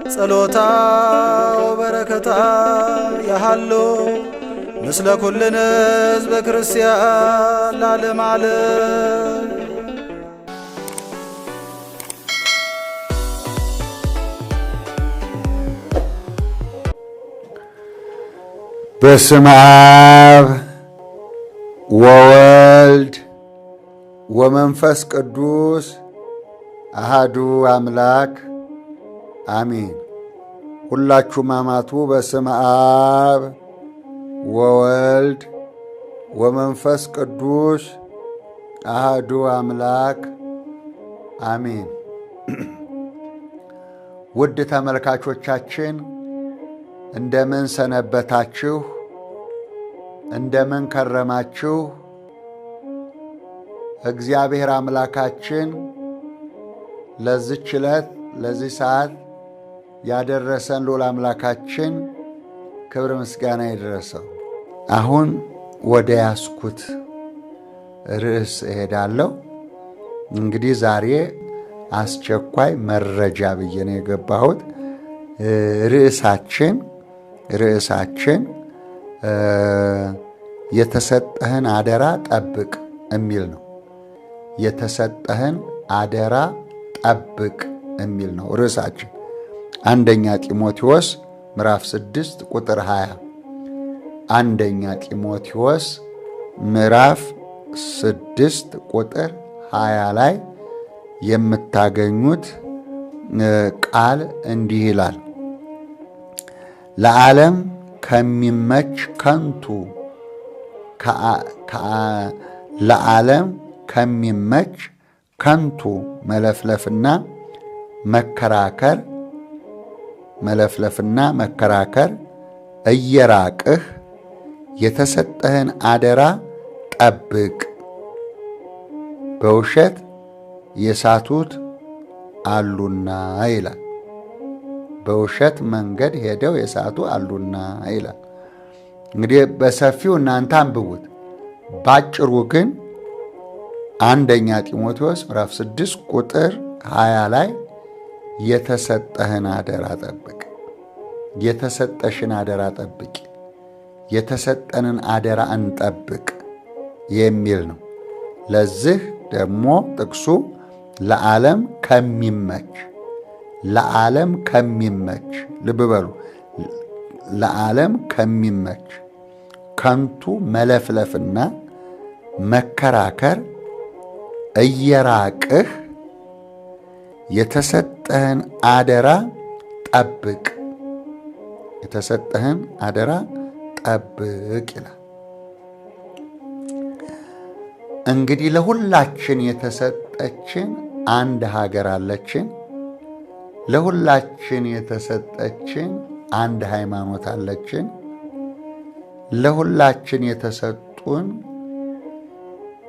ጸሎታ ወበረከታ ያሃሎ ምስለ ኩልነ ሕዝበ ክርስቲያን ለዓለመ ዓለም። በስመ አብ ወወልድ ወመንፈስ ቅዱስ አሃዱ አምላክ አሜን። ሁላችሁም አማቱ በስመ አብ ወወልድ ወመንፈስ ቅዱስ አሃዱ አምላክ አሜን። ውድ ተመልካቾቻችን እንደምን ሰነበታችሁ? እንደምን ከረማችሁ? እግዚአብሔር አምላካችን ለዚች ዕለት ለዚህ ሰዓት ያደረሰን ልዑል አምላካችን ክብር ምስጋና ይድረሰው። አሁን ወደ ያስኩት ርዕስ እሄዳለሁ። እንግዲህ ዛሬ አስቸኳይ መረጃ ብዬ ነው የገባሁት። ርዕሳችን የተሰጠህን አደራ ጠብቅ የሚል ነው። የተሰጠህን አደራ ጠብቅ የሚል ነው ርዕሳችን። አንደኛ ጢሞቴዎስ ምዕራፍ 6 ቁጥር 20። አንደኛ ጢሞቴዎስ ምዕራፍ 6 ቁጥር 20 ላይ የምታገኙት ቃል እንዲህ ይላል፣ ለዓለም ከሚመች ከንቱ ለዓለም ከሚመች ከንቱ መለፍለፍና መከራከር መለፍለፍና መከራከር እየራቅህ የተሰጠህን አደራ ጠብቅ። በውሸት የሳቱት አሉና ይላል። በውሸት መንገድ ሄደው የሳቱ አሉና ይላል። እንግዲህ በሰፊው እናንተ አንብቡት። ባጭሩ ግን አንደኛ ጢሞቴዎስ ምዕራፍ 6 ቁጥር 20 ላይ የተሰጠህን አደራ ጠብቅ፣ የተሰጠሽን አደራ ጠብቂ፣ የተሰጠንን አደራ እንጠብቅ የሚል ነው። ለዚህ ደግሞ ጥቅሱ ለዓለም ከሚመች ለዓለም ከሚመች ልብ በሉ፣ ለዓለም ከሚመች ከንቱ መለፍለፍና መከራከር እየራቅህ የተሰጠህን አደራ ጠብቅ፣ የተሰጠህን አደራ ጠብቅ ይላል። እንግዲህ ለሁላችን የተሰጠችን አንድ ሀገር አለችን። ለሁላችን የተሰጠችን አንድ ሃይማኖት አለችን። ለሁላችን የተሰጡን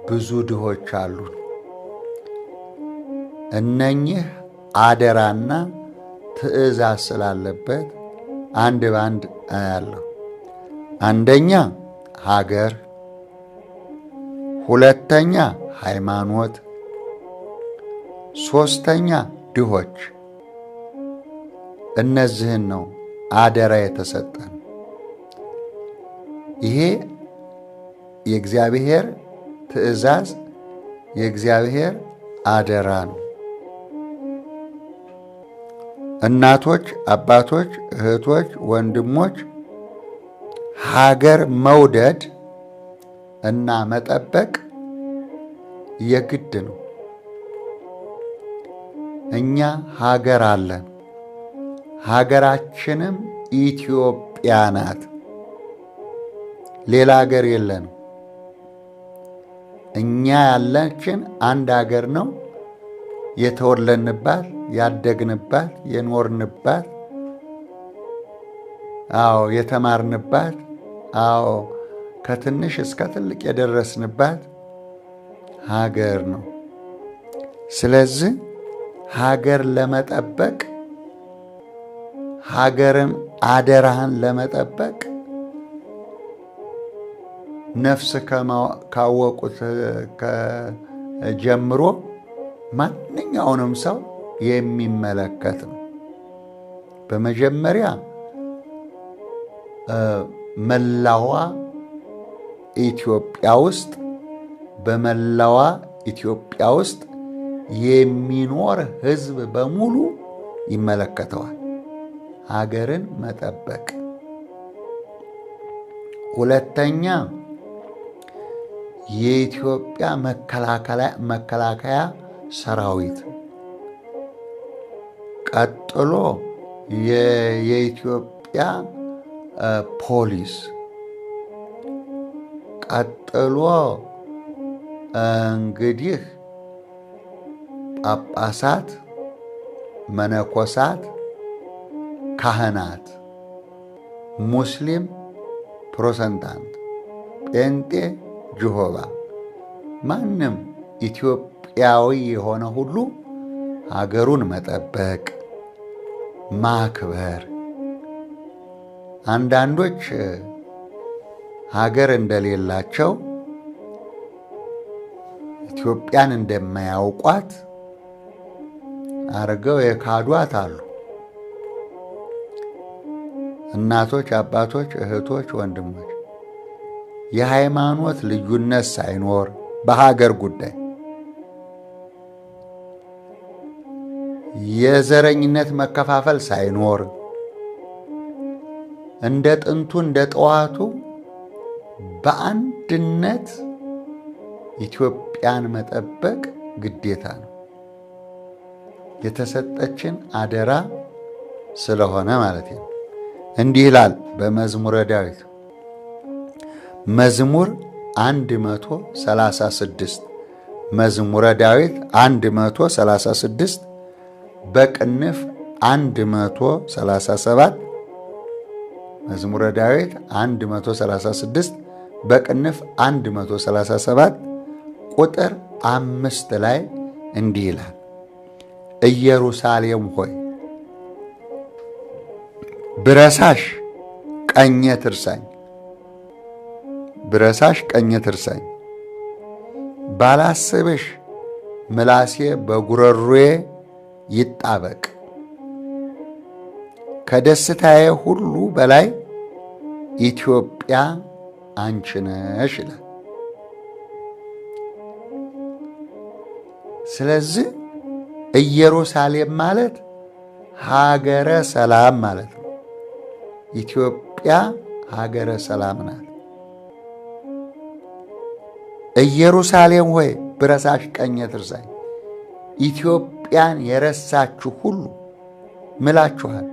ብዙ ድሆች አሉን። እነኚህ አደራና ትእዛዝ ስላለበት አንድ በአንድ አያለሁ። አንደኛ ሀገር፣ ሁለተኛ ሃይማኖት፣ ሶስተኛ ድሆች። እነዚህን ነው አደራ የተሰጠን። ይሄ የእግዚአብሔር ትእዛዝ የእግዚአብሔር አደራ ነው። እናቶች፣ አባቶች፣ እህቶች፣ ወንድሞች ሀገር መውደድ እና መጠበቅ የግድ ነው። እኛ ሀገር አለን። ሀገራችንም ኢትዮጵያ ናት። ሌላ ሀገር የለንም። እኛ ያለችን አንድ ሀገር ነው። የተወለድንባት፣ ያደግንባት፣ የኖርንባት፣ አዎ የተማርንባት፣ አዎ ከትንሽ እስከ ትልቅ የደረስንባት ሀገር ነው። ስለዚህ ሀገር ለመጠበቅ ሀገርን አደራህን ለመጠበቅ ነፍስ ካወቁት ጀምሮ ማንኛውንም ሰው የሚመለከት ነው። በመጀመሪያ መላዋ ኢትዮጵያ ውስጥ በመላዋ ኢትዮጵያ ውስጥ የሚኖር ሕዝብ በሙሉ ይመለከተዋል። ሀገርን መጠበቅ። ሁለተኛ የኢትዮጵያ መከላከያ ሰራዊት፣ ቀጥሎ የኢትዮጵያ ፖሊስ፣ ቀጥሎ እንግዲህ ጳጳሳት፣ መነኮሳት፣ ካህናት፣ ሙስሊም፣ ፕሮቴስታንት፣ ጴንጤ፣ ጅሆባ፣ ማንም ኢትዮጵያዊ የሆነ ሁሉ ሀገሩን መጠበቅ ማክበር። አንዳንዶች ሀገር እንደሌላቸው ኢትዮጵያን እንደማያውቋት አርገው የካዷት አሉ። እናቶች፣ አባቶች፣ እህቶች፣ ወንድሞች የሃይማኖት ልዩነት ሳይኖር በሀገር ጉዳይ የዘረኝነት መከፋፈል ሳይኖር እንደ ጥንቱ እንደ ጠዋቱ በአንድነት ኢትዮጵያን መጠበቅ ግዴታ ነው። የተሰጠችን አደራ ስለሆነ ማለት ነው። እንዲህ ይላል በመዝሙረ ዳዊት መዝሙር 136 መዝሙረ ዳዊት 136 በቅንፍ 137 መዝሙረ ዳዊት 136 በቅንፍ 137 ቁጥር 5 ላይ እንዲህ ይላል፣ ኢየሩሳሌም ሆይ ብረሳሽ ቀኜ ትርሳኝ፣ ብረሳሽ ቀኜ ትርሳኝ፣ ባላስብሽ ምላሴ በጉረሮዬ ይጣበቅ፣ ከደስታዬ ሁሉ በላይ ኢትዮጵያ አንቺ ነሽ ይላል። ስለዚህ ኢየሩሳሌም ማለት ሀገረ ሰላም ማለት ነው። ኢትዮጵያ ሀገረ ሰላም ናት። ኢየሩሳሌም ሆይ ብረሳሽ ቀኜ ትርሳኝ። ኢትዮጵያን የረሳችሁ ሁሉ ምላችኋል፣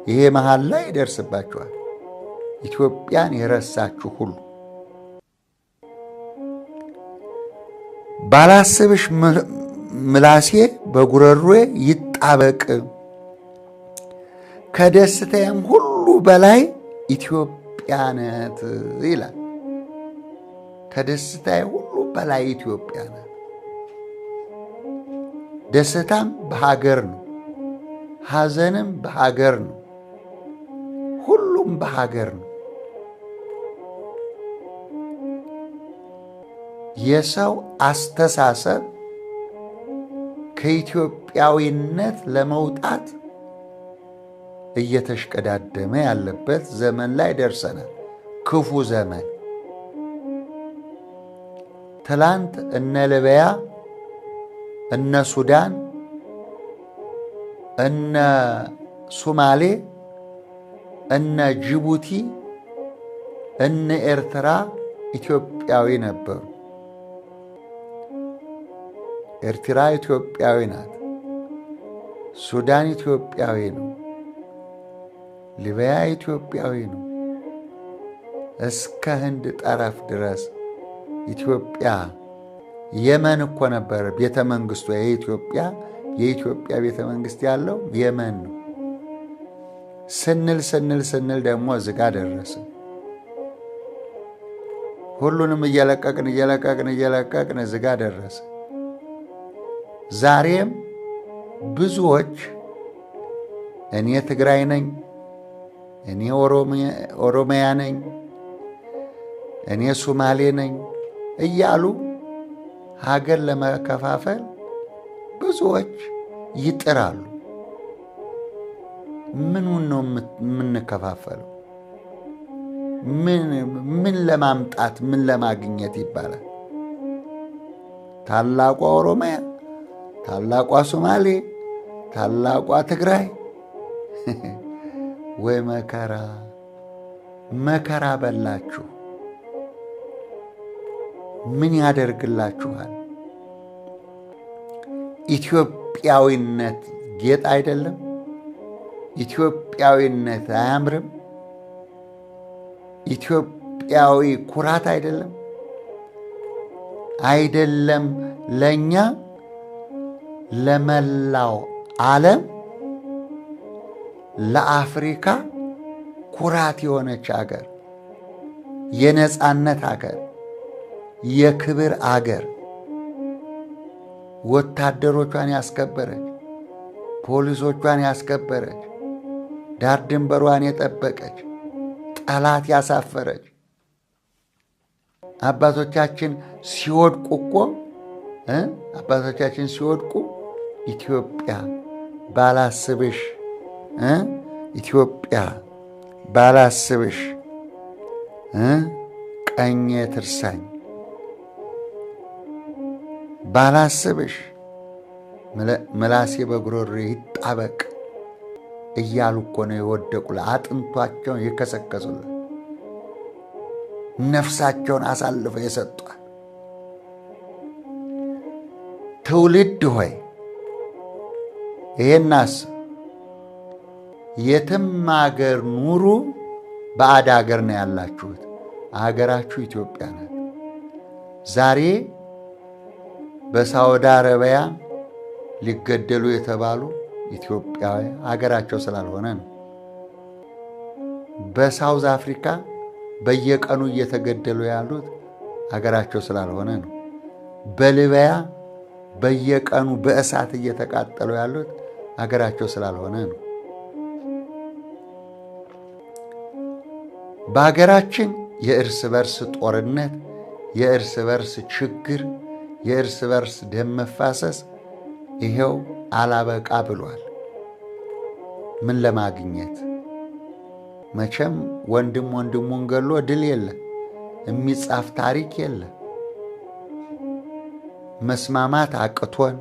ይሄ መሐላ ላይ ይደርስባችኋል። ኢትዮጵያን የረሳችሁ ሁሉ ባላስብሽ ምላሴ በጉረሮዬ ይጣበቅ፣ ከደስታዬም ሁሉ በላይ ኢትዮጵያ ናት ይላል። ከደስታዬ ሁሉ በላይ ኢትዮጵያ ናት። ደስታም በሀገር ነው፣ ሐዘንም በሀገር ነው፣ ሁሉም በሀገር ነው። የሰው አስተሳሰብ ከኢትዮጵያዊነት ለመውጣት እየተሽቀዳደመ ያለበት ዘመን ላይ ደርሰናል። ክፉ ዘመን። ትላንት እነ ሊቢያ፣ እነ ሱዳን፣ እነ ሱማሌ፣ እነ ጅቡቲ፣ እነ ኤርትራ ኢትዮጵያዊ ነበሩ። ኤርትራ ኢትዮጵያዊ ናት። ሱዳን ኢትዮጵያዊ ነው። ሊቢያ ኢትዮጵያዊ ነው። እስከ ህንድ ጠረፍ ድረስ ኢትዮጵያ። የመን እኮ ነበር ቤተ መንግስቱ የኢትዮጵያ ቤተ መንግስት ያለው የመን ነው። ስንል ስንል ስንል ደግሞ እዚጋ ደረስን። ሁሉንም እየለቀቅን እየለቀቅን እየለቀቅን እዚጋ ደረስን። ዛሬም ብዙዎች እኔ ትግራይ ነኝ፣ እኔ ኦሮሚያ ነኝ፣ እኔ ሱማሌ ነኝ እያሉ ሀገር ለመከፋፈል ብዙዎች ይጥራሉ። ምኑን ነው የምንከፋፈለው? ምን ለማምጣት ምን ለማግኘት ይባላል? ታላቋ ኦሮሚያ፣ ታላቋ ሶማሌ፣ ታላቋ ትግራይ። ወይ መከራ መከራ በላችሁ። ምን ያደርግላችኋል? ኢትዮጵያዊነት ጌጥ አይደለም? ኢትዮጵያዊነት አያምርም? ኢትዮጵያዊ ኩራት አይደለም? አይደለም ለኛ ለመላው ዓለም ለአፍሪካ ኩራት የሆነች አገር፣ የነጻነት አገር፣ የክብር አገር፣ ወታደሮቿን ያስከበረች፣ ፖሊሶቿን ያስከበረች፣ ዳር ድንበሯን የጠበቀች፣ ጠላት ያሳፈረች። አባቶቻችን ሲወድቁ እኮ አባቶቻችን ሲወድቁ ኢትዮጵያ ባላስብሽ፣ ኢትዮጵያ ባላስብሽ ቀኜ ትርሳኝ፣ ባላስብሽ ምላሴ በጉሮሬ ይጣበቅ እያሉ እኮ ነው የወደቁ። አጥንቷቸውን የከሰከሱለት፣ ነፍሳቸውን አሳልፈው የሰጧል። ትውልድ ሆይ ይሄን አስብ። የትም አገር ኑሩ፣ ባዕድ አገር ነው ያላችሁት። አገራችሁ ኢትዮጵያ ናት። ዛሬ በሳውዲ አረቢያ ሊገደሉ የተባሉ ኢትዮጵያውያን አገራቸው ስላልሆነ ነው። በሳውዝ አፍሪካ በየቀኑ እየተገደሉ ያሉት አገራቸው ስላልሆነ ነው። በሊቢያ በየቀኑ በእሳት እየተቃጠሉ ያሉት አገራቸው ስላልሆነ ነው። በሀገራችን የእርስ በርስ ጦርነት፣ የእርስ በርስ ችግር፣ የእርስ በርስ ደም መፋሰስ ይሄው አላበቃ ብሏል። ምን ለማግኘት? መቼም ወንድም ወንድሙን ገሎ ድል የለ፣ የሚጻፍ ታሪክ የለ። መስማማት አቅቶን፣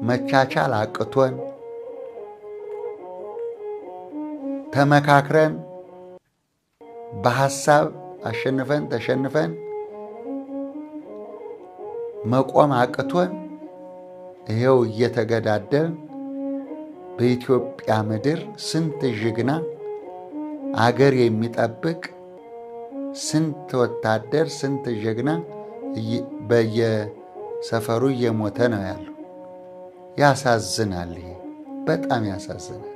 መቻቻል አቅቶን፣ ተመካክረን በሐሳብ አሸንፈን ተሸንፈን መቆም አቅቶን ይኸው እየተገዳደልን በኢትዮጵያ ምድር ስንት ጀግና አገር የሚጠብቅ ስንት ወታደር ስንት ጀግና በየሰፈሩ እየሞተ ነው ያለው። ያሳዝናል። ይሄ በጣም ያሳዝናል።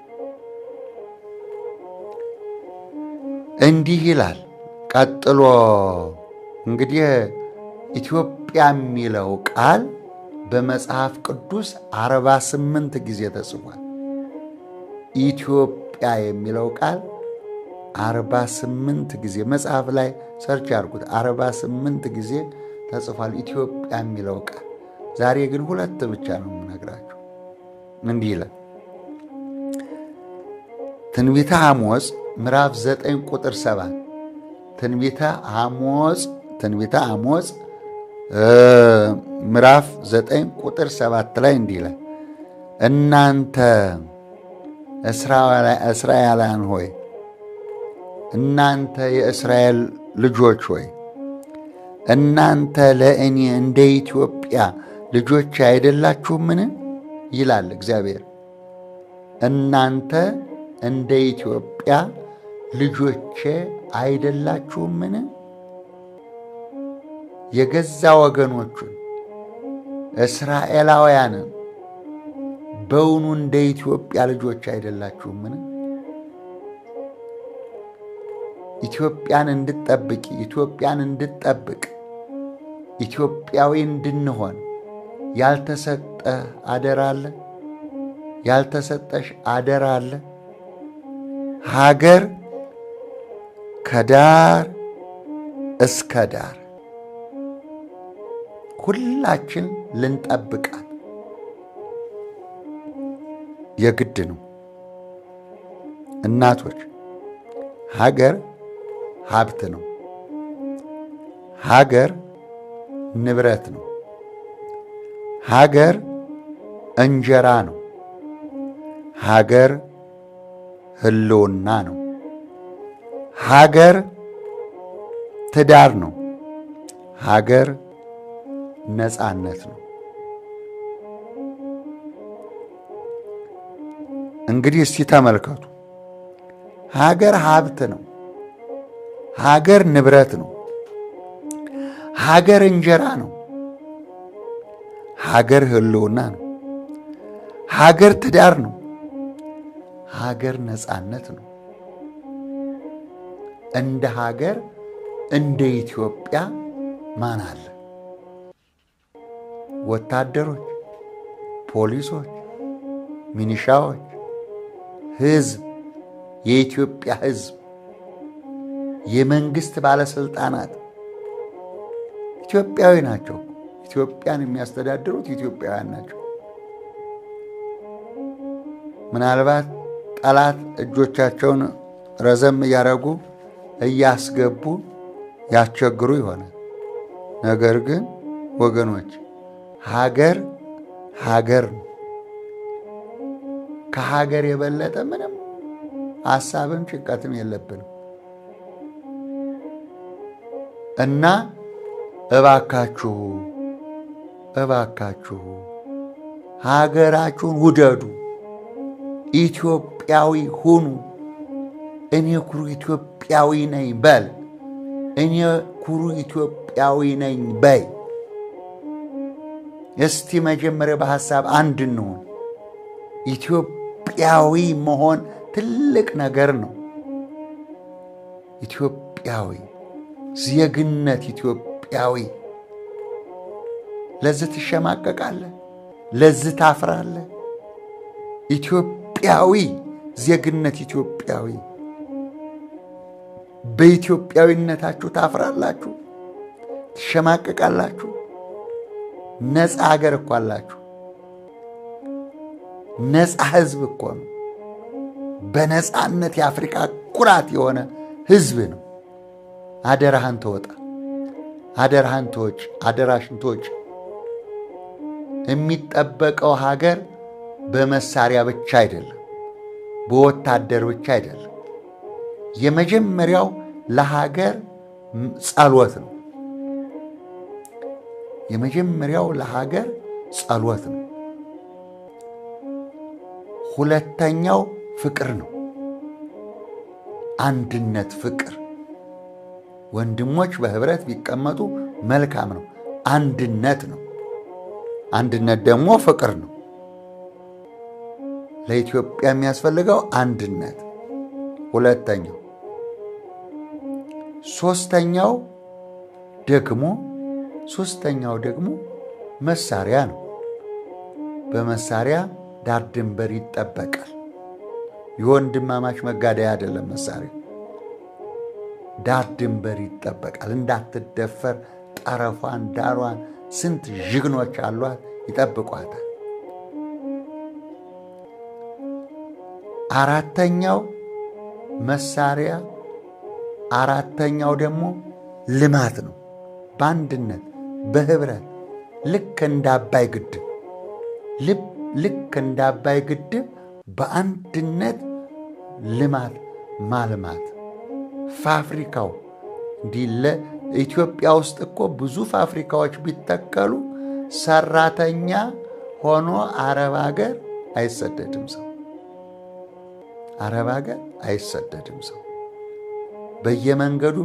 እንዲህ ይላል ቀጥሎ እንግዲህ ኢትዮጵያ የሚለው ቃል በመጽሐፍ ቅዱስ 48 ጊዜ ተጽፏል። ኢትዮጵያ የሚለው ቃል 48 ጊዜ መጽሐፍ ላይ search አድርጉት። 48 ጊዜ ተጽፏል ኢትዮጵያ የሚለው ቃል። ዛሬ ግን ሁለት ብቻ ነው የምነግራችሁ። እንዲህ ይላል ትንቢተ አሞጽ ምዕራፍ 9 ቁጥር 7። ትንቢተ አሞጽ ምዕራፍ 9 ቁጥር 7 ላይ እንዲህ ይላል፣ እናንተ እስራኤላውያን ሆይ፣ እናንተ የእስራኤል ልጆች ሆይ፣ እናንተ ለእኔ እንደ ኢትዮጵያ ልጆች አይደላችሁምን? ይላል እግዚአብሔር። እናንተ እንደ ኢትዮጵያ ልጆቼ አይደላችሁምን? የገዛ ወገኖቹን እስራኤላውያንን በውኑ እንደ ኢትዮጵያ ልጆች አይደላችሁምን? ኢትዮጵያን እንድትጠብቂ፣ ኢትዮጵያን እንድትጠብቅ፣ ኢትዮጵያዊ እንድንሆን ያልተሰጠ አደራ አለ? ያልተሰጠሽ አደራ አለ? ሀገር ከዳር እስከ ዳር ሁላችን ልንጠብቃት የግድ ነው። እናቶች፣ ሀገር ሀብት ነው። ሀገር ንብረት ነው። ሀገር እንጀራ ነው። ሀገር ህልውና ነው። ሀገር ትዳር ነው። ሀገር ነፃነት ነው። እንግዲህ እስቲ ተመልከቱ። ሀገር ሀብት ነው። ሀገር ንብረት ነው። ሀገር እንጀራ ነው። ሀገር ህልውና ነው። ሀገር ትዳር ነው። ሀገር ነፃነት ነው። እንደ ሀገር እንደ ኢትዮጵያ ማን አለ? ወታደሮች፣ ፖሊሶች፣ ሚኒሻዎች፣ ህዝብ፣ የኢትዮጵያ ህዝብ፣ የመንግስት ባለስልጣናት ኢትዮጵያዊ ናቸው። ኢትዮጵያን የሚያስተዳድሩት ኢትዮጵያውያን ናቸው። ምናልባት ጠላት እጆቻቸውን ረዘም እያደረጉ እያስገቡ ያስቸግሩ ይሆናል። ነገር ግን ወገኖች ሀገር ሀገር ነው። ከሀገር የበለጠ ምንም ሀሳብም ጭንቀትም የለብንም እና እባካችሁ እባካችሁ ሀገራችሁን ውደዱ፣ ኢትዮጵያዊ ሁኑ። እኔ ኩሩ ኢትዮጵያዊ ነኝ በል። እኔ ኩሩ ኢትዮጵያዊ ነኝ በይ። እስቲ መጀመሪያ በሐሳብ አንድ እንሁን። ኢትዮጵያዊ መሆን ትልቅ ነገር ነው። ኢትዮጵያዊ ዜግነት፣ ኢትዮጵያዊ ለዚህ ትሸማቀቃለህ፣ ለዚህ ታፍራለህ። ኢትዮጵያዊ ዜግነት፣ ኢትዮጵያዊ በኢትዮጵያዊነታችሁ ታፍራላችሁ፣ ትሸማቀቃላችሁ። ነፃ ሀገር እኮ አላችሁ። ነፃ ሕዝብ እኮ ነው። በነፃነት የአፍሪካ ኩራት የሆነ ሕዝብ ነው። አደራህን ተወጣ፣ አደራህን ተወጭ፣ አደራሽን ተወጭ። የሚጠበቀው ሀገር በመሳሪያ ብቻ አይደለም፣ በወታደር ብቻ አይደለም። የመጀመሪያው ለሀገር ጸሎት ነው። የመጀመሪያው ለሀገር ጸሎት ነው። ሁለተኛው ፍቅር ነው። አንድነት፣ ፍቅር። ወንድሞች በህብረት ቢቀመጡ መልካም ነው። አንድነት ነው። አንድነት ደግሞ ፍቅር ነው። ለኢትዮጵያ የሚያስፈልገው አንድነት ሁለተኛው። ሶስተኛው ደግሞ ሶስተኛው ደግሞ መሳሪያ ነው። በመሳሪያ ዳር ድንበር ይጠበቃል። የወንድማማች መጋደያ አይደለም መሳሪያ። ዳር ድንበር ይጠበቃል። እንዳትደፈር ጠረፏን፣ ዳሯን ስንት ጀግኖች አሏት፣ ይጠብቋታል። አራተኛው መሳሪያ አራተኛው ደግሞ ልማት ነው። በአንድነት በህብረት ልክ እንደ አባይ ግድብ ልክ እንደ አባይ ግድብ በአንድነት ልማት ማልማት። ፋብሪካው እንዲህ ለኢትዮጵያ ውስጥ እኮ ብዙ ፋብሪካዎች ቢተከሉ ሰራተኛ ሆኖ አረብ ሀገር አይሰደድም ሰው። አረብ ሀገር አይሰደድም ሰው። በየመንገዱ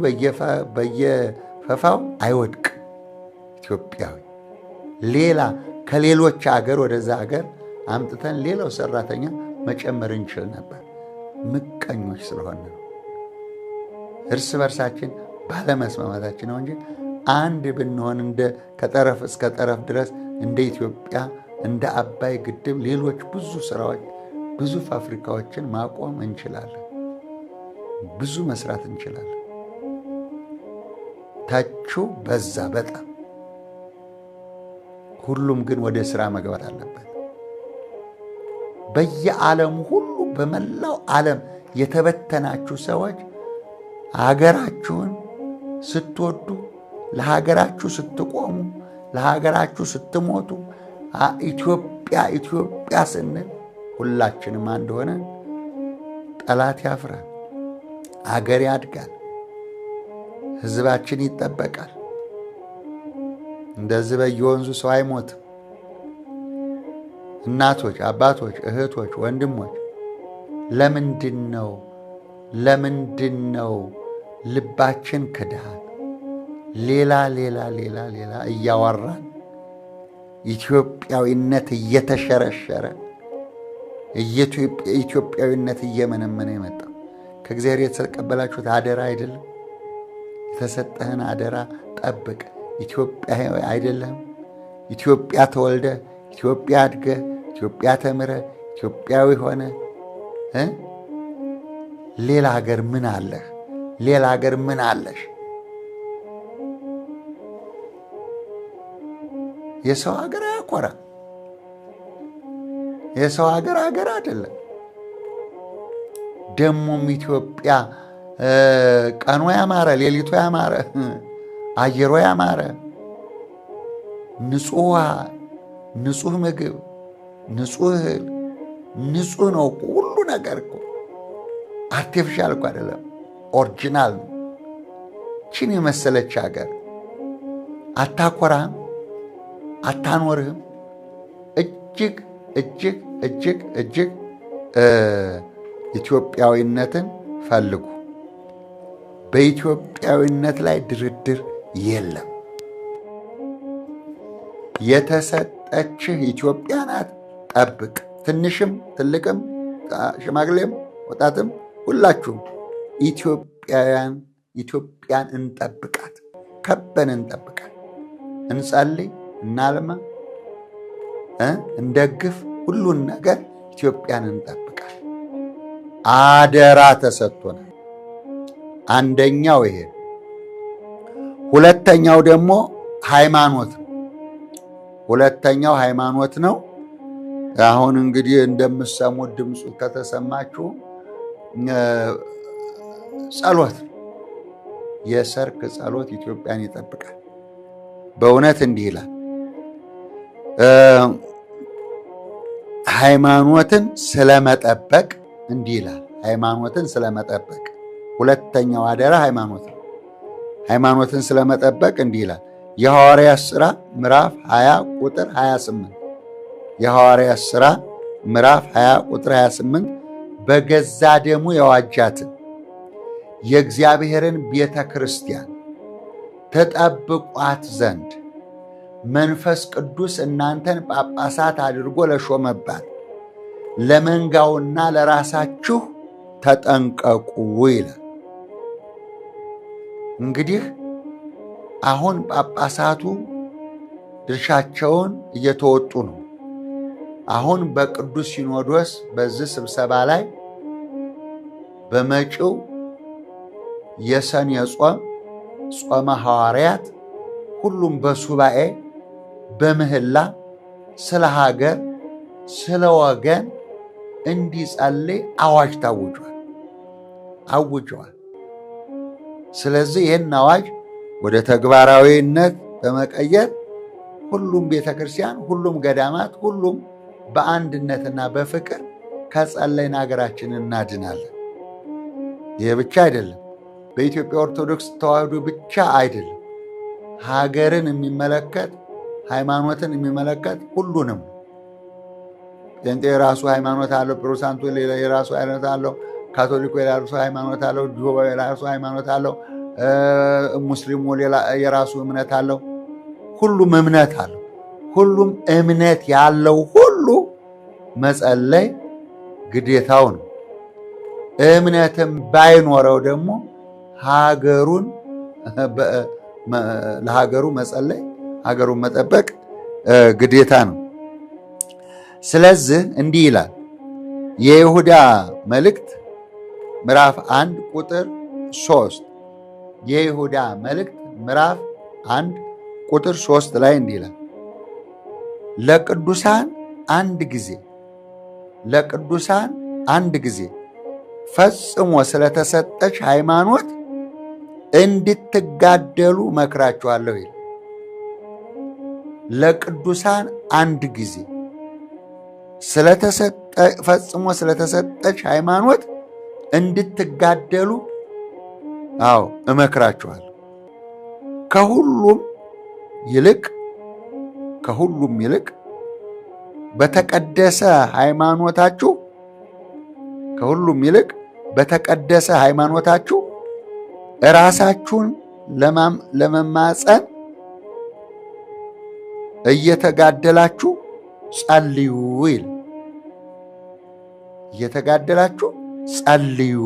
በየፈፋው አይወድቅም ኢትዮጵያዊ። ሌላ ከሌሎች ሀገር ወደዛ ሀገር አምጥተን ሌላው ሰራተኛ መጨመር እንችል ነበር። ምቀኞች ስለሆነ ነው። እርስ በርሳችን ባለመስማማታችን ነው እንጂ አንድ ብንሆን እንደ ከጠረፍ እስከ ጠረፍ ድረስ እንደ ኢትዮጵያ እንደ አባይ ግድብ ሌሎች ብዙ ስራዎች ብዙ ፋብሪካዎችን ማቆም እንችላለን። ብዙ መስራት እንችላለን። ታቹ በዛ በጣም ሁሉም ግን ወደ ስራ መግባት አለበት። በየዓለሙ ሁሉ በመላው ዓለም የተበተናችሁ ሰዎች ሀገራችሁን ስትወዱ፣ ለሀገራችሁ ስትቆሙ፣ ለሀገራችሁ ስትሞቱ፣ ኢትዮጵያ ኢትዮጵያ ስንል ሁላችንም አንድ ሆነን ጠላት ያፍራል፣ አገር ያድጋል፣ ሕዝባችን ይጠበቃል። እንደዚህ በየወንዙ ሰው አይሞትም። እናቶች፣ አባቶች፣ እህቶች፣ ወንድሞች ለምንድን ነው ልባችን ክዳት ሌላ ሌላ ሌላ ሌላ እያወራን ኢትዮጵያዊነት እየተሸረሸረ፣ ኢትዮጵያዊነት እየመነመነ የመጣው? ከእግዚአብሔር የተቀበላችሁት አደራ አይደለም? የተሰጠህን አደራ ጠብቅ። ኢትዮጵያ አይደለም? ኢትዮጵያ ተወልደህ፣ ኢትዮጵያ አድገህ፣ ኢትዮጵያ ተምረህ፣ ኢትዮጵያዊ ሆነህ ሌላ ሀገር ምን አለህ? ሌላ ሀገር ምን አለሽ? የሰው ሀገር አያኮራ። የሰው ሀገር ሀገር አይደለም። ደሞም ኢትዮጵያ ቀኗ ያማረ፣ ሌሊቱ ያማረ፣ አየሯ ያማረ፣ ንጹህ ውሃ፣ ንጹህ ምግብ፣ ንጹህ እህል፣ ንጹህ ነው ሁሉ ነገር እኮ፣ artificial እኮ አይደለም፣ original ነው። ችን የመሰለች ሀገር አታኮራህም? አታኖርህም? እጅግ እጅግ እጅግ እጅግ ኢትዮጵያዊነትን ፈልጉ። በኢትዮጵያዊነት ላይ ድርድር የለም። የተሰጠችህ ኢትዮጵያ ናት። ጠብቅ። ትንሽም ትልቅም፣ ሽማግሌም ወጣትም፣ ሁላችሁም ኢትዮጵያውያን ኢትዮጵያን እንጠብቃት፣ ከበን እንጠብቃት። እንጸልይ፣ እናልማ፣ እንደግፍ፣ ሁሉን ነገር ኢትዮጵያን እንጠብቃት። አደራ ተሰጥቶናል። አንደኛው ይሄ፣ ሁለተኛው ደግሞ ሃይማኖት ነው። ሁለተኛው ሃይማኖት ነው። አሁን እንግዲህ እንደምሰሙት ድምፁ ከተሰማችሁ ጸሎት ነው። የሰርክ ጸሎት ኢትዮጵያን ይጠብቃል። በእውነት እንዲህ ይላል፣ ሃይማኖትን ስለመጠበቅ እንዲህ ይላል። ሃይማኖትን ስለመጠበቅ፣ ሁለተኛው አደራ ሃይማኖት ነው። ሃይማኖትን ስለመጠበቅ እንዲህ ይላል። የሐዋርያት ሥራ ምዕራፍ 20 ቁጥር 28፣ የሐዋርያት ሥራ ምዕራፍ 20 ቁጥር 28፣ በገዛ ደሙ የዋጃትን የእግዚአብሔርን ቤተ ክርስቲያን ተጠብቋት ዘንድ መንፈስ ቅዱስ እናንተን ጳጳሳት አድርጎ ለሾመባት ለመንጋውና ለራሳችሁ ተጠንቀቁ ይላል። እንግዲህ አሁን ጳጳሳቱ ድርሻቸውን እየተወጡ ነው። አሁን በቅዱስ ሲኖዶስ በዚህ ስብሰባ ላይ በመጪው የሰኔ ጾም፣ ጾመ ሐዋርያት፣ ሁሉም በሱባኤ በምህላ ስለ ሀገር ስለ ወገን እንዲጸልይ አዋጅ ታውጇል፣ አውጀዋል። ስለዚህ ይህን አዋጅ ወደ ተግባራዊነት በመቀየር ሁሉም ቤተክርስቲያን፣ ሁሉም ገዳማት፣ ሁሉም በአንድነትና በፍቅር ከጸለይን ሀገራችንን እናድናለን። ይህ ብቻ አይደለም። በኢትዮጵያ ኦርቶዶክስ ተዋሕዶ ብቻ አይደለም። ሀገርን የሚመለከት፣ ሃይማኖትን የሚመለከት ሁሉንም። ጴንጤ የራሱ ሃይማኖት አለው። ፕሮቴስታንቱ የራሱ ሃይማኖት አለው። ካቶሊኩ የራሱ ሃይማኖት አለው። ጆባ የራሱ ሃይማኖት አለው። ሙስሊሙ የራሱ እምነት አለው። ሁሉም እምነት አለው። ሁሉም እምነት ያለው ሁሉ መጸለይ ግዴታው ነው። እምነትም ባይኖረው ደግሞ ሀገሩን ለሀገሩ መጸለይ፣ ሀገሩን መጠበቅ ግዴታ ነው። ስለዚህ እንዲህ ይላል የይሁዳ መልእክት ምዕራፍ 1 ቁጥር 3፣ የይሁዳ መልእክት ምዕራፍ 1 ቁጥር 3 ላይ እንዲህ ይላል፣ ለቅዱሳን አንድ ጊዜ፣ ለቅዱሳን አንድ ጊዜ ፈጽሞ ስለተሰጠች ሃይማኖት እንድትጋደሉ መክራችኋለሁ ይል። ለቅዱሳን አንድ ጊዜ ፈጽሞ ስለተሰጠች ሃይማኖት እንድትጋደሉ አዎ እመክራችኋለሁ። ከሁሉም ይልቅ ከሁሉም ይልቅ በተቀደሰ ሃይማኖታችሁ ከሁሉም ይልቅ በተቀደሰ ሃይማኖታችሁ ራሳችሁን ለመማፀን እየተጋደላችሁ ጸልዩ ይል። እየተጋደላችሁ ጸልዩ።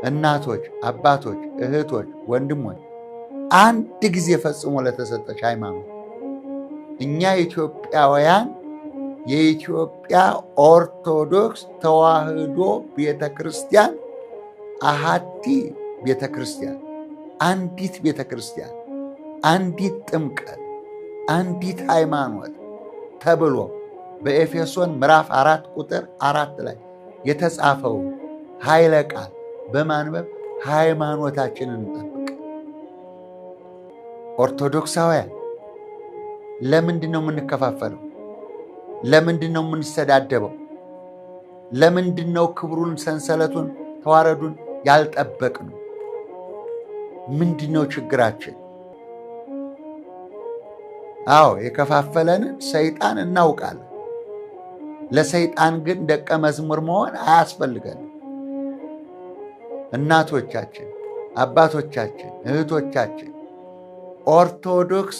እናቶች፣ አባቶች፣ እህቶች፣ ወንድሞች አንድ ጊዜ ፈጽሞ ለተሰጠች ሃይማኖት እኛ ኢትዮጵያውያን የኢትዮጵያ ኦርቶዶክስ ተዋሕዶ ቤተ ክርስቲያን አሃቲ ቤተ ክርስቲያን፣ አንዲት ቤተ ክርስቲያን፣ አንዲት ጥምቀት፣ አንዲት ሃይማኖት ተብሎ በኤፌሶን ምዕራፍ 4 ቁጥር 4 ላይ የተጻፈው ኃይለ ቃል በማንበብ ሃይማኖታችንን እንጠብቅ። ኦርቶዶክሳውያን ለምንድን ነው የምንከፋፈለው? ለምንድን ነው የምንሰዳደበው? ለምንድን ነው ክብሩን፣ ሰንሰለቱን፣ ተዋረዱን ያልጠበቅነው? ምንድን ነው ችግራችን? አዎ የከፋፈለንን ሰይጣን እናውቃለን። ለሰይጣን ግን ደቀ መዝሙር መሆን አያስፈልገንም። እናቶቻችን፣ አባቶቻችን፣ እህቶቻችን ኦርቶዶክስ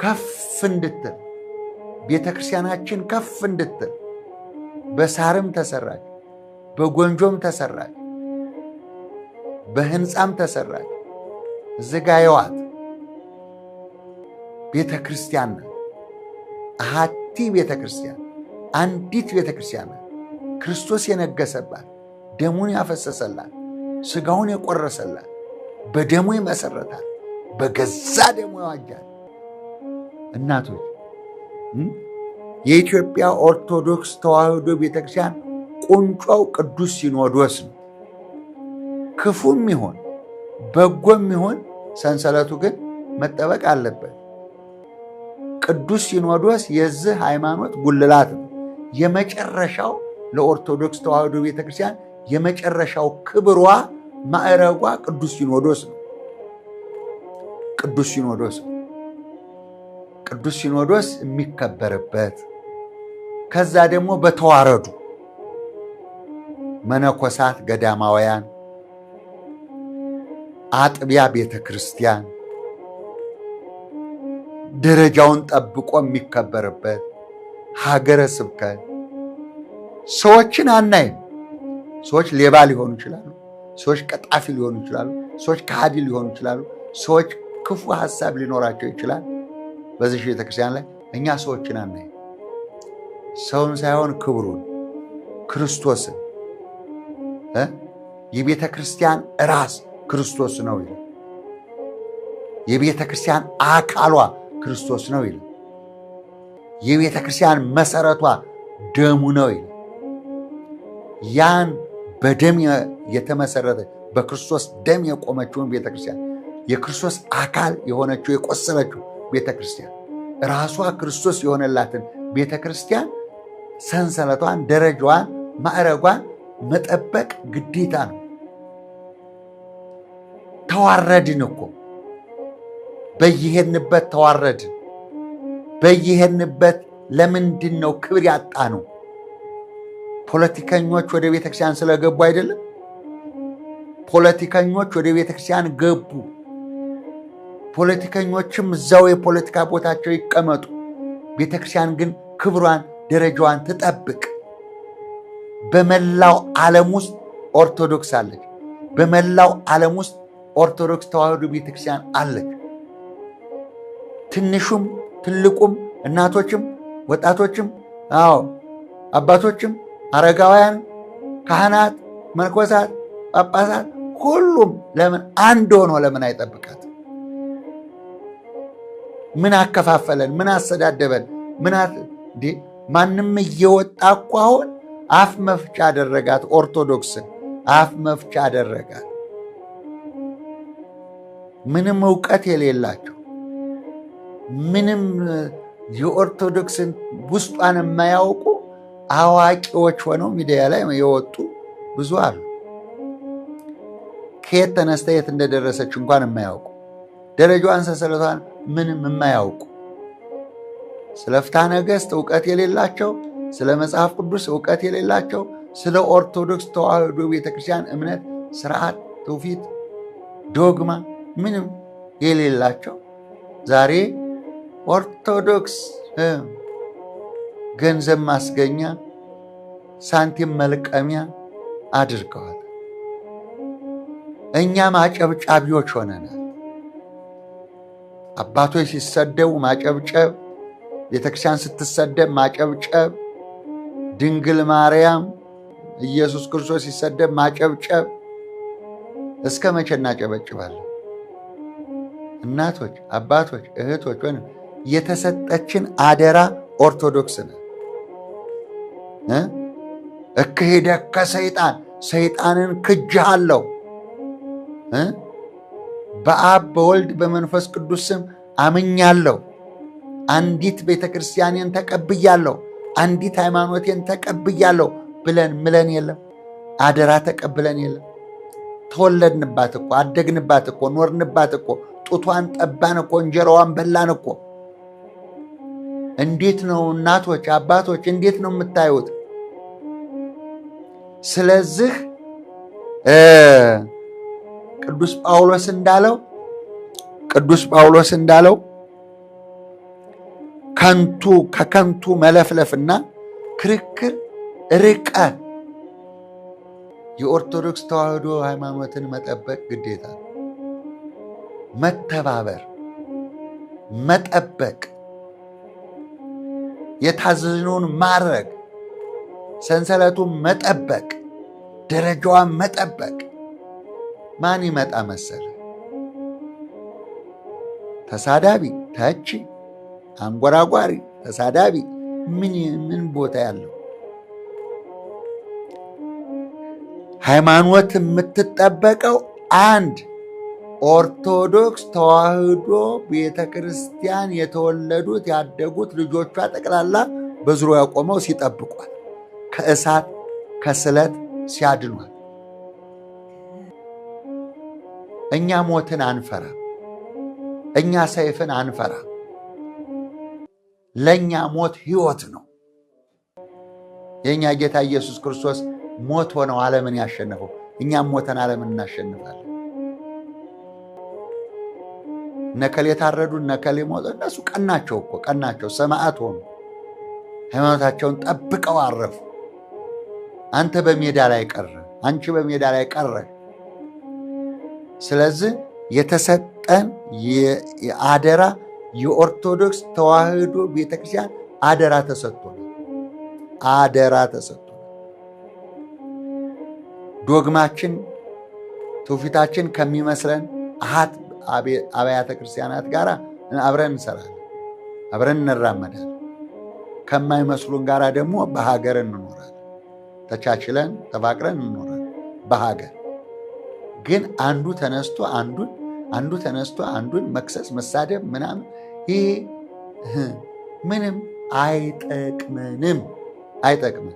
ከፍ እንድትል፣ ቤተ ክርስቲያናችን ከፍ እንድትል፣ በሳርም ተሰራች፣ በጎንጆም ተሰራች፣ በህንፃም ተሰራች። እዚጋ የዋት ቤተ ክርስቲያን ናት። አሃቲ ቤተ ክርስቲያን፣ አንዲት ቤተ ክርስቲያን ናት። ክርስቶስ የነገሰባት፣ ደሙን ያፈሰሰላት፣ ስጋውን የቆረሰላት፣ በደሙ ይመሰረታል፣ በገዛ ደሙ ያዋጃል። እናቶች፣ የኢትዮጵያ ኦርቶዶክስ ተዋሕዶ ቤተክርስቲያን ቁንጮው ቅዱስ ሲኖዶስ ነው። ክፉም ይሁን በጎም ይሁን ሰንሰለቱ ግን መጠበቅ አለበት። ቅዱስ ሲኖዶስ የዚህ ሃይማኖት ጉልላት ነው። የመጨረሻው ለኦርቶዶክስ ተዋሕዶ ቤተክርስቲያን የመጨረሻው ክብሯ ማዕረጓ ቅዱስ ሲኖዶስ ነው። ቅዱስ ሲኖዶስ ነው። ቅዱስ ሲኖዶስ የሚከበርበት፣ ከዛ ደግሞ በተዋረዱ መነኮሳት ገዳማውያን፣ አጥቢያ ቤተ ክርስቲያን ደረጃውን ጠብቆ የሚከበርበት ሀገረ ስብከት። ሰዎችን አናይም። ሰዎች ሌባ ሊሆኑ ይችላሉ። ሰዎች ቀጣፊ ሊሆኑ ይችላሉ። ሰዎች ከሃዲ ሊሆኑ ይችላሉ። ሰዎች ክፉ ሀሳብ ሊኖራቸው ይችላል። በዚህ ቤተክርስቲያን ላይ እኛ ሰዎችን አናይም። ሰውን ሳይሆን ክብሩን፣ ክርስቶስን። የቤተ ክርስቲያን ራስ ክርስቶስ ነው ይላል። የቤተ ክርስቲያን አካሏ ክርስቶስ ነው ይላል። የቤተ ክርስቲያን መሰረቷ ደሙ ነው ይላል። ያን በደም የተመሰረተ፣ በክርስቶስ ደም የቆመችውን ቤተክርስቲያን፣ የክርስቶስ አካል የሆነችው የቆሰለችው ቤተክርስቲያን፣ ራሷ ክርስቶስ የሆነላትን ቤተክርስቲያን ሰንሰለቷን፣ ደረጃዋን፣ ማዕረጓን መጠበቅ ግዴታ ነው። ተዋረድን እኮ፣ በየሄድንበት ተዋረድን። በየሄድንበት ለምንድን ነው ክብር ያጣ ነው? ፖለቲከኞች ወደ ቤተክርስቲያን ስለገቡ አይደለም። ፖለቲከኞች ወደ ቤተክርስቲያን ገቡ። ፖለቲከኞችም እዛው የፖለቲካ ቦታቸው ይቀመጡ። ቤተክርስቲያን ግን ክብሯን፣ ደረጃዋን ትጠብቅ። በመላው ዓለም ውስጥ ኦርቶዶክስ አለች። በመላው ዓለም ውስጥ ኦርቶዶክስ ተዋሕዶ ቤተክርስቲያን አለች። ትንሹም ትልቁም፣ እናቶችም ወጣቶችም፣ አዎ አባቶችም፣ አረጋውያን፣ ካህናት፣ መነኮሳት፣ ጳጳሳት ሁሉም ለምን አንድ ሆኖ ለምን አይጠብቃት? ምን አከፋፈለን? ምን አሰዳደበን? ምን ማንም እየወጣ እኮ አሁን አፍ መፍቻ አደረጋት። ኦርቶዶክስን አፍ መፍቻ አደረጋት። ምንም እውቀት የሌላቸው፣ ምንም የኦርቶዶክስን ውስጧን የማያውቁ አዋቂዎች ሆነው ሚዲያ ላይ የወጡ ብዙ አሉ። ከየት ተነስታ የት እንደደረሰች እንኳን የማያውቁ፣ ደረጃዋን ሰንሰለቷን ምንም የማያውቁ፣ ስለ ፍትሐ ነገሥት እውቀት የሌላቸው፣ ስለ መጽሐፍ ቅዱስ እውቀት የሌላቸው፣ ስለ ኦርቶዶክስ ተዋሕዶ ቤተክርስቲያን እምነት፣ ስርዓት፣ ትውፊት፣ ዶግማ ምንም የሌላቸው ዛሬ ኦርቶዶክስ ገንዘብ ማስገኛ፣ ሳንቲም መልቀሚያ አድርገዋል። እኛም አጨብጫቢዎች ሆነናል። አባቶች ሲሰደቡ ማጨብጨብ፣ ቤተክርስቲያን ስትሰደብ ማጨብጨብ፣ ድንግል ማርያም ኢየሱስ ክርስቶስ ሲሰደብ ማጨብጨብ። እስከ መቼ እናጨበጭባለን? እናቶች፣ አባቶች፣ እህቶች፣ ወይም የተሰጠችን አደራ ኦርቶዶክስ ነን። እክሄደከ ሰይጣን፣ ሰይጣንን ክጅሃለሁ፣ በአብ በወልድ በመንፈስ ቅዱስ ስም አምኛለሁ፣ አንዲት ቤተ ክርስቲያኔን ተቀብያለሁ፣ አንዲት ሃይማኖቴን ተቀብያለሁ ብለን ምለን የለም? አደራ ተቀብለን የለም? ተወለድንባት እኮ፣ አደግንባት እኮ፣ ኖርንባት እኮ፣ ጡቷን ጠባን እኮ፣ እንጀራዋን በላን እኮ። እንዴት ነው እናቶች አባቶች፣ እንዴት ነው የምታዩት? ስለዚህ ቅዱስ ጳውሎስ እንዳለው፣ ቅዱስ ጳውሎስ እንዳለው ከንቱ ከከንቱ መለፍለፍና ክርክር ርቀን የኦርቶዶክስ ተዋሕዶ ሃይማኖትን መጠበቅ ግዴታ፣ መተባበር፣ መጠበቅ፣ የታዘዝነውን ማድረግ፣ ሰንሰለቱን መጠበቅ፣ ደረጃዋን መጠበቅ። ማን ይመጣ መሰለ? ተሳዳቢ፣ ተቺ፣ አንጎራጓሪ፣ ተሳዳቢ ምን ምን ቦታ ያለው? ሃይማኖት የምትጠበቀው አንድ ኦርቶዶክስ ተዋሕዶ ቤተ ክርስቲያን የተወለዱት ያደጉት ልጆቿ ጠቅላላ በዙሪያ ቆመው ሲጠብቋት፣ ከእሳት ከስለት ሲያድኗት። እኛ ሞትን አንፈራ፣ እኛ ሰይፍን አንፈራ። ለእኛ ሞት ሕይወት ነው። የእኛ ጌታ ኢየሱስ ክርስቶስ ሞት ሆነው ዓለምን ያሸነፈው፣ እኛም ሞተን ዓለምን እናሸንፋለን። እነከሌ ታረዱ፣ እነከሌ ሞቱ። እነሱ ቀናቸው እኮ ቀናቸው፣ ሰማዕት ሆኑ። ሃይማኖታቸውን ጠብቀው አረፉ። አንተ በሜዳ ላይ ቀረ፣ አንቺ በሜዳ ላይ ቀረ። ስለዚህ የተሰጠን አደራ የኦርቶዶክስ ተዋሕዶ ቤተክርስቲያን አደራ ተሰጥቶናል። አደራ ተሰጥቶናል። ዶግማችን ትውፊታችን ከሚመስለን አሃት አብያተ ክርስቲያናት ጋር አብረን እንሰራለን፣ አብረን እንራመዳለን። ከማይመስሉን ጋር ደግሞ በሀገር እንኖራለን። ተቻችለን ተፋቅረን እንኖራለን በሀገር። ግን አንዱ ተነስቶ አንዱን፣ አንዱ ተነስቶ አንዱን መክሰስ፣ መሳደብ ምናምን ይሄ ምንም አይጠቅምንም፣ አይጠቅምም።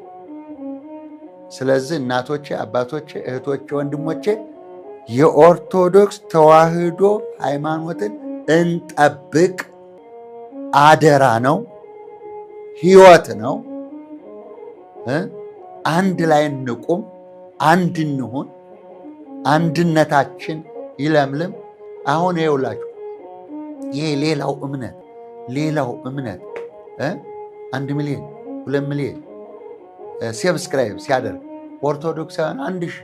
ስለዚህ እናቶቼ፣ አባቶቼ፣ እህቶቼ፣ ወንድሞቼ፣ የኦርቶዶክስ ተዋሕዶ ሃይማኖትን እንጠብቅ። አደራ ነው፣ ሕይወት ነው። አንድ ላይ እንቁም፣ አንድ እንሁን፣ አንድነታችን ይለምልም። አሁን ይኸውላችሁ ይሄ ሌላው እምነት 1 ሚሊዮን፣ 2 ሚሊዮን subscribe ሲያደርግ ኦርቶዶክሳውያን 1000፣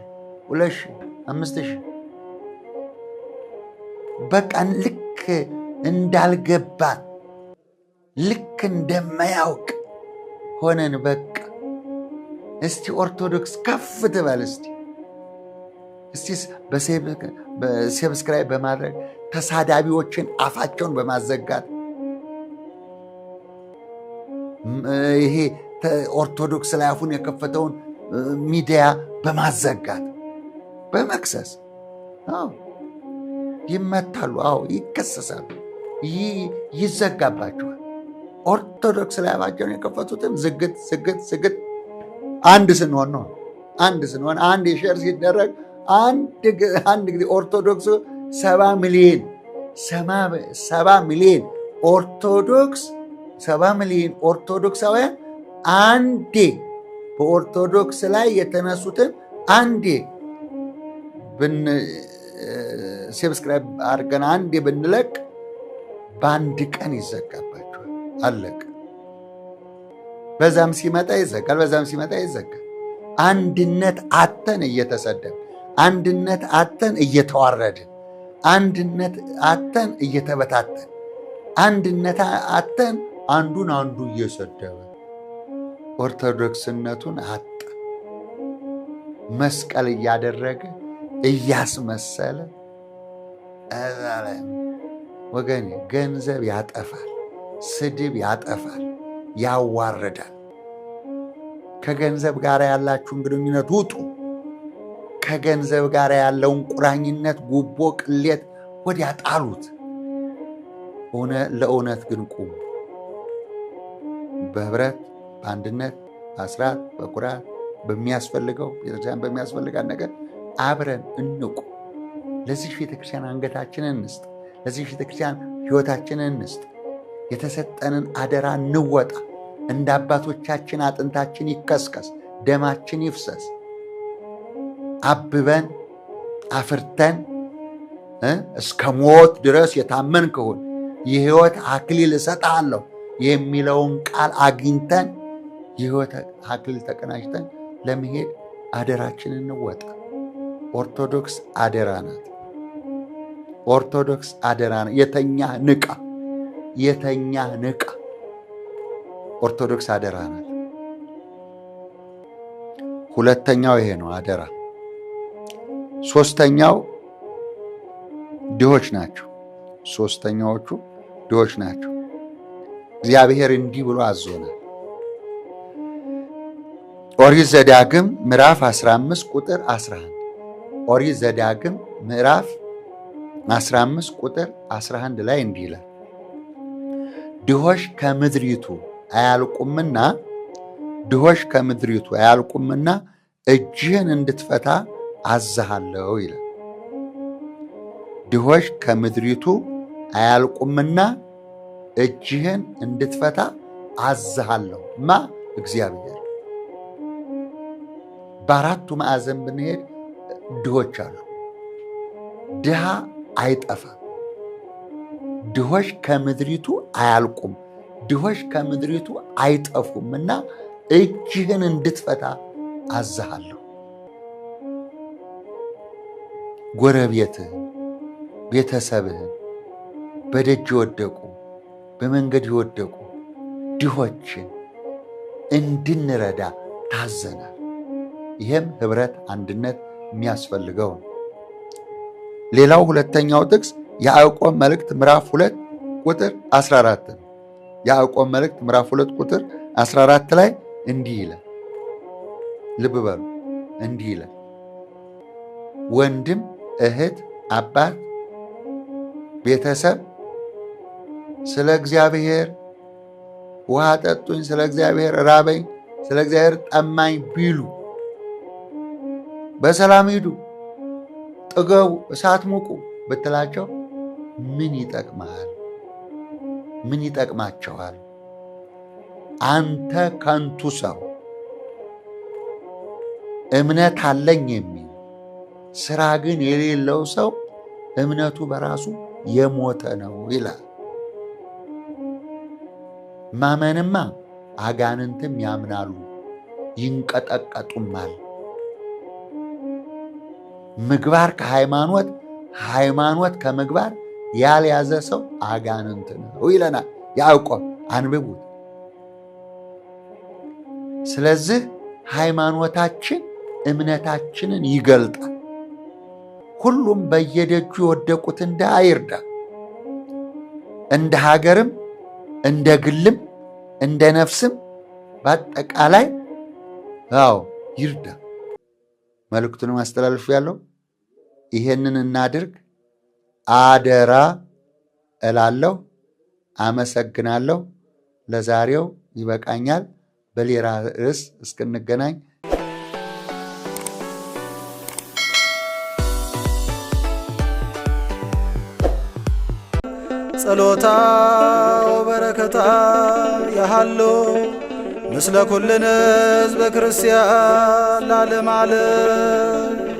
2000፣ 5000፣ በቃ ልክ እንዳልገባን፣ ልክ እንደማያውቅ ሆነን በቃ። እስቲ ኦርቶዶክስ ከፍ ትበል። እስቲ በ subscribe በማድረግ፣ ተሳዳቢዎችን አፋቸውን በማዘጋት፣ ይሄ ኦርቶዶክስ ላይ አፉን የከፈተውን ሚዲያ በማዘጋት በመክሰስ። አዎ ይመታሉ። አዎ ይከሰሳሉ፣ ይዘጋባቸዋል። ኦርቶዶክስ ላይ አፋቸውን የከፈቱትን ዝግት ዝግት ዝግት። አንድ ስንሆን ነው። አንድ ስንሆን፣ አንድ የ share ሲደረግ፣ አንድ ጊዜ ኦርቶዶክስ 70 ሚሊዮን፣ 70 ሚሊዮን ኦርቶዶክስ፣ 70 ሚሊዮን ኦርቶዶክሳውያን አንዴ በኦርቶዶክስ ላይ የተነሱትን አንዴ ብን subscribe አድርገን አንዴ ብንለቅ በአንድ ቀን ይዘጋባቸዋል። አለቀ። በዛም ሲመጣ ይዘጋል፣ በዛም ሲመጣ ይዘጋል። አንድነት አተን እየተሰደብን፣ አንድነት አተን እየተዋረድን፣ አንድነት አተን እየተበታተን፣ አንድነት አተን አንዱን አንዱ እየሰደበ ኦርቶዶክስነቱን አጣ። መስቀል እያደረገ እያስመሰለ እዛ ላይ። ወገኔ፣ ገንዘብ ያጠፋል፣ ስድብ ያጠፋል፣ ያዋርዳል። ከገንዘብ ጋር ያላችሁን ግንኙነት ውጡ። ከገንዘብ ጋር ያለውን ቁራኝነት፣ ጉቦ፣ ቅሌት ወዲያ ጣሉት። ለእውነት ግን ቁሙ። በህብረት፣ በአንድነት፣ በአስራት፣ በኩራት፣ በሚያስፈልገው ቤተክርስቲያን በሚያስፈልጋት ነገር አብረን እንቁም። ለዚህ ቤተክርስቲያን አንገታችንን እንስጥ። ለዚህ ቤተክርስቲያን ሕይወታችንን እንስጥ። የተሰጠንን አደራ እንወጣ። እንደ አባቶቻችን አጥንታችን ይከስከስ፣ ደማችን ይፍሰስ። አብበን አፍርተን እስከ ሞት ድረስ የታመንክ ሁን፣ የሕይወት አክሊል እሰጥሃለሁ የሚለውን ቃል አግኝተን የሕይወት አክሊል ተቀናጅተን ለመሄድ አደራችንን እንወጣ። ኦርቶዶክስ አደራ ናት። ኦርቶዶክስ አደራ ናት። የተኛህ ንቃ፣ የተኛህ ንቃ። ኦርቶዶክስ አደራ ናት። ሁለተኛው ይሄ ነው አደራ። ሶስተኛው ድሆች ናቸው። ሶስተኛዎቹ ድሆች ናቸው። እግዚአብሔር እንዲህ ብሎ አዞናል። ኦሪት ዘዳግም ምዕራፍ 15 ቁጥር 11፣ ኦሪት ዘዳግም ምዕራፍ 15 ቁጥር 11 ላይ እንዲህ ይላል፣ ድሆች ከምድሪቱ አያልቁምና፣ ድሆች ከምድሪቱ አያልቁምና እጅህን እንድትፈታ አዝሃለሁ ይላል። ድሆች ከምድሪቱ አያልቁምና እጅህን እንድትፈታ አዝሃለሁ። ማ? እግዚአብሔር። በአራቱ ማዕዘን ብንሄድ ድሆች አሉ። ድሃ አይጠፋም። ድሆች ከምድሪቱ አያልቁም፣ ድሆች ከምድሪቱ አይጠፉም እና እጅህን እንድትፈታ አዝሃለሁ። ጎረቤትህን፣ ቤተሰብህን፣ በደጅ የወደቁ፣ በመንገድ የወደቁ ድሆችን እንድንረዳ ታዘናል። ይህም ህብረት፣ አንድነት የሚያስፈልገው ነው። ሌላው ሁለተኛው ጥቅስ የያዕቆብ መልእክት ምዕራፍ 2 ቁጥር 14 ነው። የያዕቆብ መልእክት ምዕራፍ 2 ቁጥር 14 ላይ እንዲህ ይላል። ልብ በሉ፣ እንዲህ ይላል። ወንድም፣ እህት፣ አባት፣ ቤተሰብ ስለ እግዚአብሔር ውሃ ጠጡኝ፣ ስለ እግዚአብሔር ራበኝ፣ ስለ እግዚአብሔር ጠማኝ ቢሉ በሰላም ሂዱ፣ ጥገቡ፣ እሳት ሙቁ ብትላቸው ምን ይጠቅማል? ምን ይጠቅማቸዋል? አንተ ከንቱ ሰው፣ እምነት አለኝ የሚል ስራ ግን የሌለው ሰው እምነቱ በራሱ የሞተ ነው ይላል። ማመንማ አጋንንትም ያምናሉ ይንቀጠቀጡማል። ምግባር ከሃይማኖት፣ ሃይማኖት ከምግባር ያልያዘ ሰው አጋንንት ነው ይለናል ያዕቆብ። አንብቡት። ስለዚህ ሃይማኖታችን እምነታችንን ይገልጣል። ሁሉም በየደጁ የወደቁትን ድሃ ይርዳ። እንደ ሀገርም እንደ ግልም እንደ ነፍስም በአጠቃላይ አዎ ይርዳ። መልእክቱንም አስተላልፍ ያለው ይሄንን እናድርግ አደራ እላለሁ። አመሰግናለሁ። ለዛሬው ይበቃኛል። በሌላ ርዕስ እስክንገናኝ። ጸሎታ ወበረከታ ያሃሎ ምስለ ኩልነ ሕዝበ ክርስቲያን ለዓለመ ዓለም።